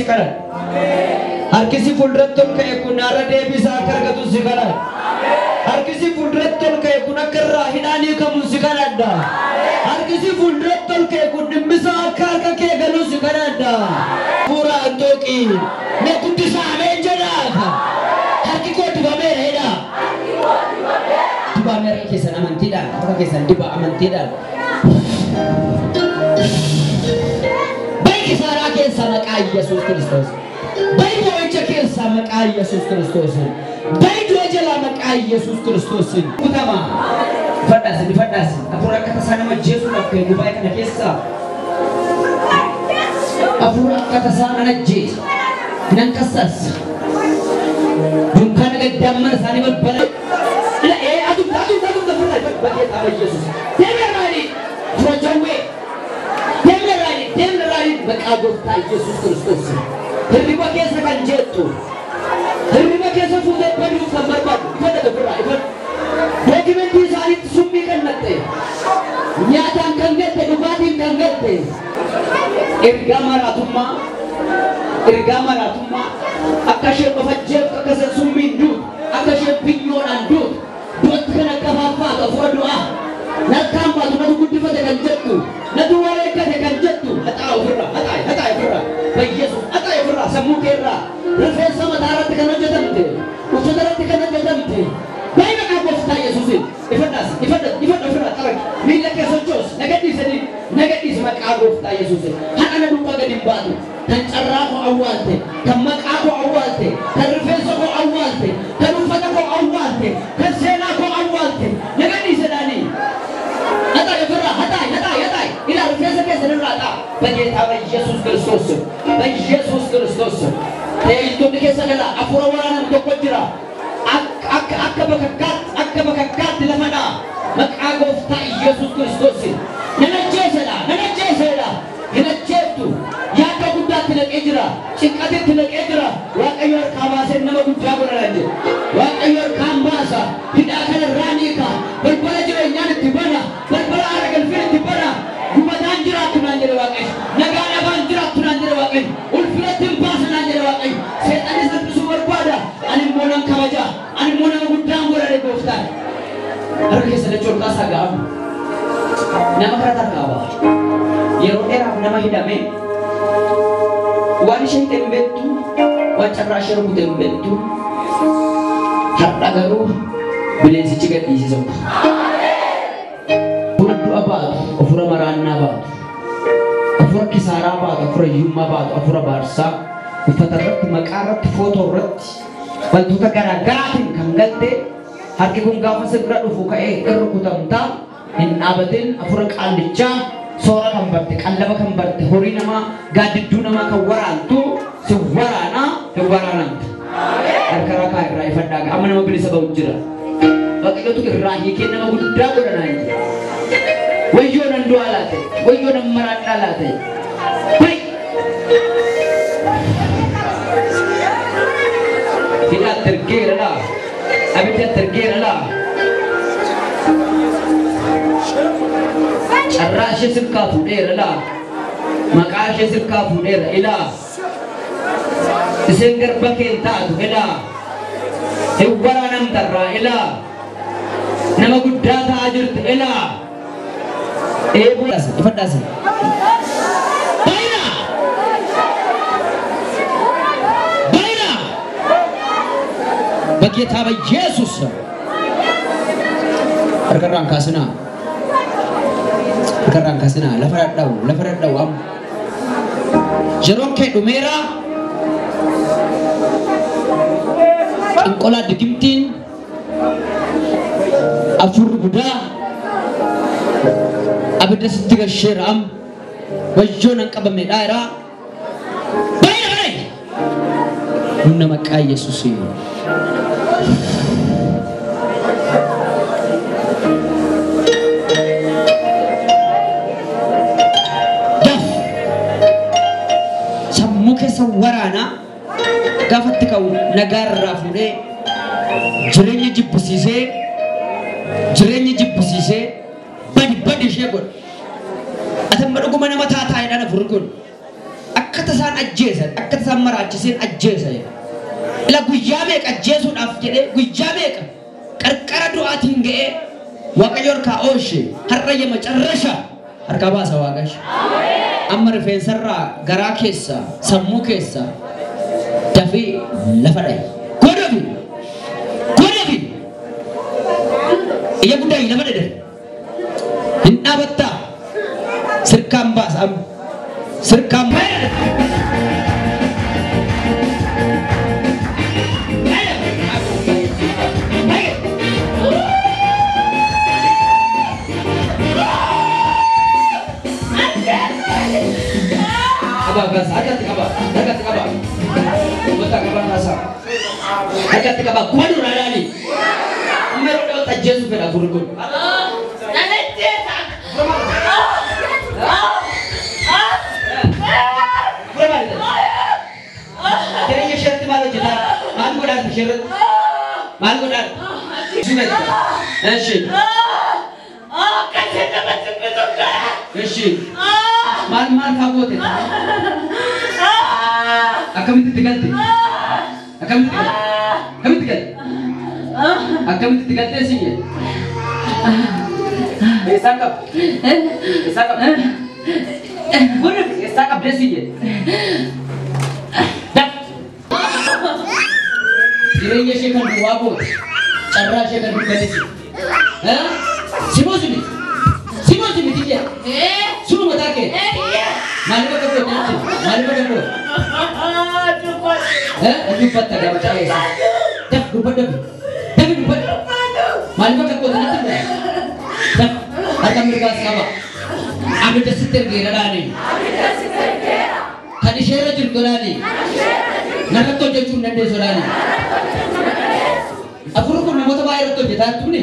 kadhadha. Harkisi fuulduratti ol ka'e kun har'a deebisaa akka argatu si kadhadha. Harkisi fuulduratti ol ka'e kun akka irraa hidhaan hiikamu si kadhadha. Harkisi fuulduratti ol ka'e kun dhimmisaa akka harka kee galu si kadhadha. Hafuura Anxooqii na guddisaa ameen jedhaa. Harki koo dibameera jedhaa. Dibamee harka keessan amantiidhaan, harka keessan dibaa amantiidhaan. Bayi kisaaraa keessaa maqaa Yesuus Kiristoos. Bayi boo'icha keessaa maqaa Yesuus Kiristoos. Bayi du'a jalaa maqaa Yesuus Kiristoos. Kutama. Fadhaas ni fadhaas. Hafuura akka tasaa nama ajjeesuudhaaf ka'e gubaa'ee kana keessaa. Hafuura akka tasaa nan ajjeesa. Nan kassas. Dunkaana gaddaan mana isaanii balbala. Ila ee aduu aduu aduu lafirraa bakkee dhaaba Yesuus. Deemee raadii. Fura jawwee. Deemee raadii. Deemee raadii maqaa gooftaa Yesuus Kiristoos. Hirriba keessa kan jettu. Hirriba keessa fuutee baduuf kan barbaadu. Ifadha lafirraa ifadha. Dookimentii isaaniitti summii kan naqxe. Nyaataan kan galte dhugaatiin kan galte. Ergaa maraatummaa. Ergaa maraatummaa. Akka isheen of ajjeeftu akka isheen summiin duutu akka isheen biyyoodhaan duutu du'atti kan akka faaffaatu hafuura du'aa narkaan baatu natu guddifate kan jettu natu wareeggate kan jettu haxaa ofirraa haxaa haxaa ofirraa bayyeesuuf haxaa ofirraa sammuu keerraa rifeensa mataa irratti kan hojjetamte uffata irratti kan hojjetamte baay'ee maqaa gooftaa Yesuusiin ifadhaas ifadha ifadha ofirraa xaraqi miila kee sochoos naga dhiisanii naga dhiisi maqaa gooftaa Yesuusiin haqa na duukaa gadi hin baatu kan carraa koo awwaalte kan maqaa koo awwaalte kan rifeensa koo awwaalte kan uffata koo awwaalte kan seenaa koo awwaalte naga dhiisedhaanii haxaa ofirraa haxaa haxaa haxaa ilaa rifeensa keessan irraa haxaa በጌታ በኢየሱስ ክርስቶስ ስም በኢየሱስ ክርስቶስ ስም tajaajiltoonni keessa galaa hafuura waraanaan tokko jira akka akka bakakkaatti akka bakakkaatti lafa dhaa maqaa gooftaa Yesuus Kiristoos nan ajjeesedha nan ajjeesedha hin ajjeeftu yaadda guddaatti naqee jira cinqateetti naqee jira Waaqayyo harkaa baasee nama guddaa godha jedhe Waaqayyo harkaan baasa hidhaa kanarraa ni hiika balbala jireenyaan itti bana balbala haara galfiin itti bana gubataan jiraattu naan jedhe Waaqayyo nagaa dhabaan jiraattu naan jedhe Waaqayyo ulfinatti hin baasa naan jedhe Waaqayyo seexanis dhiphisuu barbaada ani immoo nan kabaja ani immoo nama guddaan godhadhe gooftaan harka keessa dachoo ol kaasaa ga'amu nama karaa tarkaa ba'a yeroo dheeraaf nama hidhame waan ishee hidhe hin beektu waan carraa ishee rukute hin beektu har'a garuu bineensichi gad dhiise tokko hafuura du'a baatu hafuura maraannaa baatu hafuura kisaaraa baatu hafuura hiyyummaa baatu hafuura baarsaa uffata irratti maqaa irratti footoo irratti wantoota garaa garaatiin kan galte harki kun gaafa sirra dhufu ka'ee irra rukutamtaa hin dhaabatin hafuura qaallichaa soora kan barte qallaba kan barte horii namaa gaaddidduu namaa kan waraantu si waraanaa hin waraanamtu harka rakaa irraa ifadhaa amma nama bilisa ba'u jira Waaqayyotu irraa hiikee nama guddaa godhanaa jira wayyoo nan du'aa laate wayyoo nan maraadhaa laate bayi hidhaatti ergeera laa abiddatti ergeera laa carraa ishee sirkaa fuudheera laa maqaa ishee sirkaa fuudheera ilaa isheen garba kee hin taatu ilaa hin waraanamtarraa ilaa nama guddaa ta'aa jirtu ilaa eeboo ifadhaas baay'ina baay'ina በጌታ በኢየሱስ ስም harkarraan kaasinaa harkarraan kaasinaa lafa dhadha'u lafa dhadha'u amma yeroon kee dhumeera xinqolaa digimtiin hafuurri budaa abidda sitti gasheera amma wayyoo nan qabame dhaayira baay'ina baay'ina humna maqaa Yesuusiin Daf sammuu keessa waraanaa gaafatti ka'u nagaarraa fuudhee jireenya jibbisiisee badi badi ishee godha. Ati amma dhuguma nama taataa jedhan hafuurri kun akka tasaan ajjeesan akka tasaan maraachiseen ajjeesa jedha. Ila guyyaa meeqa ajjeesuudhaaf jedhee guyyaa meeqa qarqara du'aatiin ga'ee Waaqayyo harkaa oolche har'a የመጨረሻ harkaa baasa Waaqayyo. Amma rifeensarraa garaa keessa sammuu keessa dafii lafa dhayi. Godhafi godhafi iyya guddaa lafa dhayi hin dhaabattaa sirkaan baasa amma sirkaan baasa. Harkatti qaba godhu raadhaani. Amma yeroo dhiyootti ajjeesuu fedha afurri kun. Jireenya isheetti maal hojjetaa? Maal godhaan isheerratti? Maal godhaan? Eshi. Eshi. Maal maal faa goote? Akkamitti itti galte? Akkamitti galte? Akkamitti galte? Akkamitti itti galtee siin jedhe? Eessaa qabdi? Eessaa qabdi? Godhu eessaa qabdee siin jedhe? Daf! Jireenya ishee kan duwwaa goote, carraa ishee kan dukkanisi. Simoos miti? Simoos miti jedhe? Suma mataa kee? Maaliif akka goote natti? Maaliif akka goote? Dubbatta gaafa keessa. Daf dubbadhu. Dafi dubbadhu. Maaliif akka goote natti? Daf harka mirgaas qaba. Abidda sitti ergeera dhaani. Kan isheerra jirtu dhaani. Narratti hojjechuu hin dandeessu dhaani. Afurri kun namoota baay'ee irratti hojjetaa turni.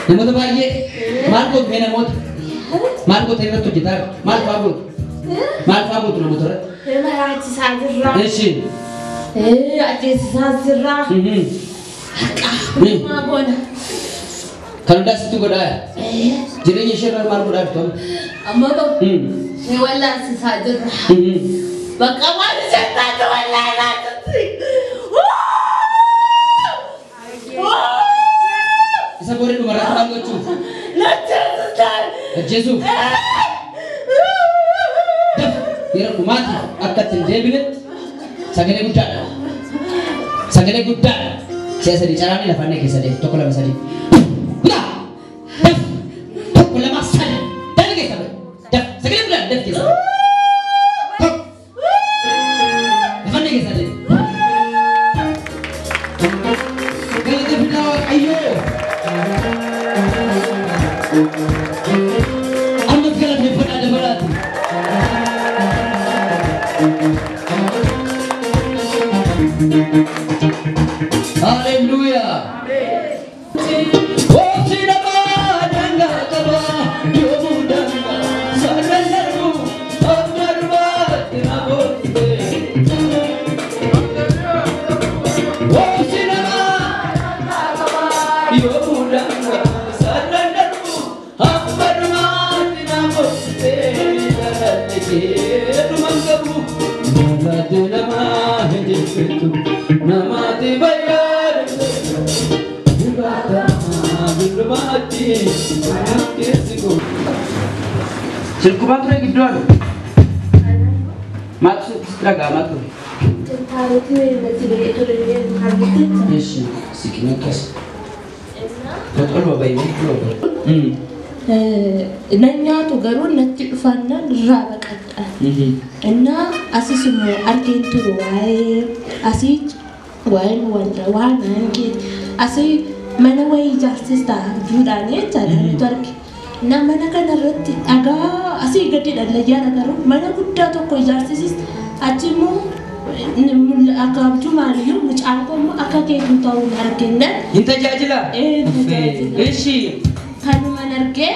Namoota baay'ee maal gootu mee namoota? Maal gootu irratti hojjetaa? Maal fa'aa gootu? Maal fa'aa gootu namoota irratti? Maraachisaa jirra. Eshi. Ajjeesisaa jirra. Maa goona? Kan hundaa sitti godhaa? Jireenya ishee irraa maal godhaa jirtu? Amma ni wallaansisaa jirra. Bakka waan isheen taate wallaalaa jirti. Isa booda dhumarratti maal gochuuf? Ajjeesisaan. Ajjeesuuf? Daf yeroo dhumaatiif akka ittiin deebinetti sagalee guddaadha. Sagalee guddaadha. Si'a sadii caraan lafannee keessa deemu 1 2 3. Kutaa! Daf! 1 2 3. Daf keessa ba'e. Daf! Sagalee guddaadha daf keessa ba'e. Tokko! Lafannee keessa deemu. Galata fidaa Waaqayyoo! Ammas galateeffadhaa dabalaati. Hallelujah. Silkumaa ture gidduu anu. Maaltu sitti dhaga'amaa ture? Eshi, siqinee akkas. Toxoluma baay'ee toxoluma. Nan nyaatu garuu natti dhufannaan irraa baqadha. Innaa asis immoo argeen turu waa'ee asii waa'een walda waan argeen asii mana wayii ijaarsista duudhaan jechaadha nuti arge. Na mana kanarratti dhagaa asii gadi dhallayyaadha garuu mana guddaa tokko ijaarsisis achi immoo akka abjuu maaliyyuu mucaan koo immoo akka keetu ta'uu hin argenne. Hin tajaajilaa? Ee tajaajila. Eshi. Kanumaan argee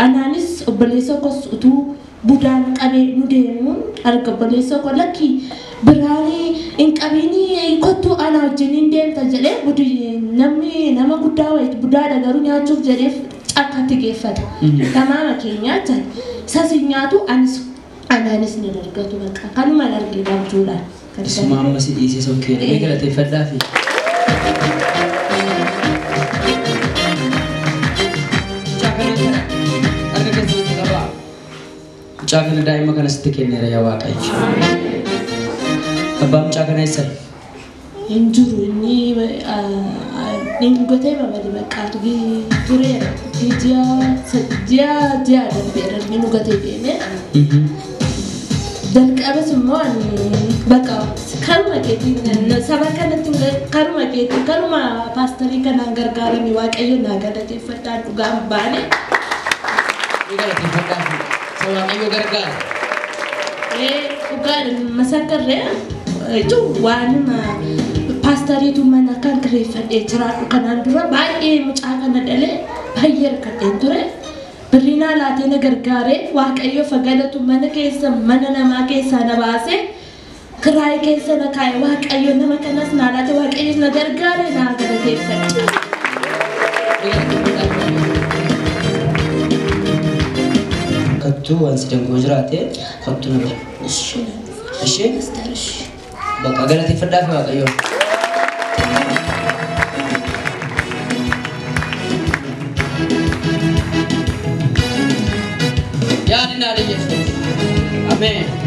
anaanis obboleessa koos utuu budaan qabee nu deemuun arga obboleessa koo lakki biraanii hin qabiinii kottuu ana wajjin hin deemta jedhee namni nama guddaa wayiiti budaadha garuu nyaachuuf jedhee cakkatti geeffata. Tamaama keenya jechaadha. Isas hin nyaatu anis Anaanis nan argatu bakka kanumaan argee abjuudhaan. Isuma amma si dhiisee sokkee mee galateeffadhaa fi. Mucaa kana harka keessanitti qabaa. Mucaa kana daa'ima kana sitti kenneera yaa Waaqayyo. Abbaan mucaa kana eessa? Hin jiru inni hin gotee malee bakka tureera. Ji'a ji'a darbeera inni nu gatee deeme. Jalqabas immoo ani bakka karuma keetiin saba kanatti karuma keetiin karuma paasterii kanaan gargaarame Waaqayyo naa galateeffadhaan dhugaan baane. Ni galateeffadhaa fi isa Waaqayyo gargaara. Dhugaan masakkarree jechuun waanuma paasteriitu mana kan kireeffadhee jiraadhu kanaan dura baay'ee mucaa kana dhalee baay'ee rakkadheen ture. Birrinaa laatee na gargaaree Waaqayyo fagalatu mana keessa mana namaa keessaa na baasee kiraayii keessa na kaa'e Waaqayyo nama kanas naa laate Waaqayyo na gargaare naa galateeffadhe. Kattuu waan si dangoo jiraate kottu na bira. Ishee bakka galateeffadhaa fi Waaqayyo. Yaadinaa Yesuus. Ameen.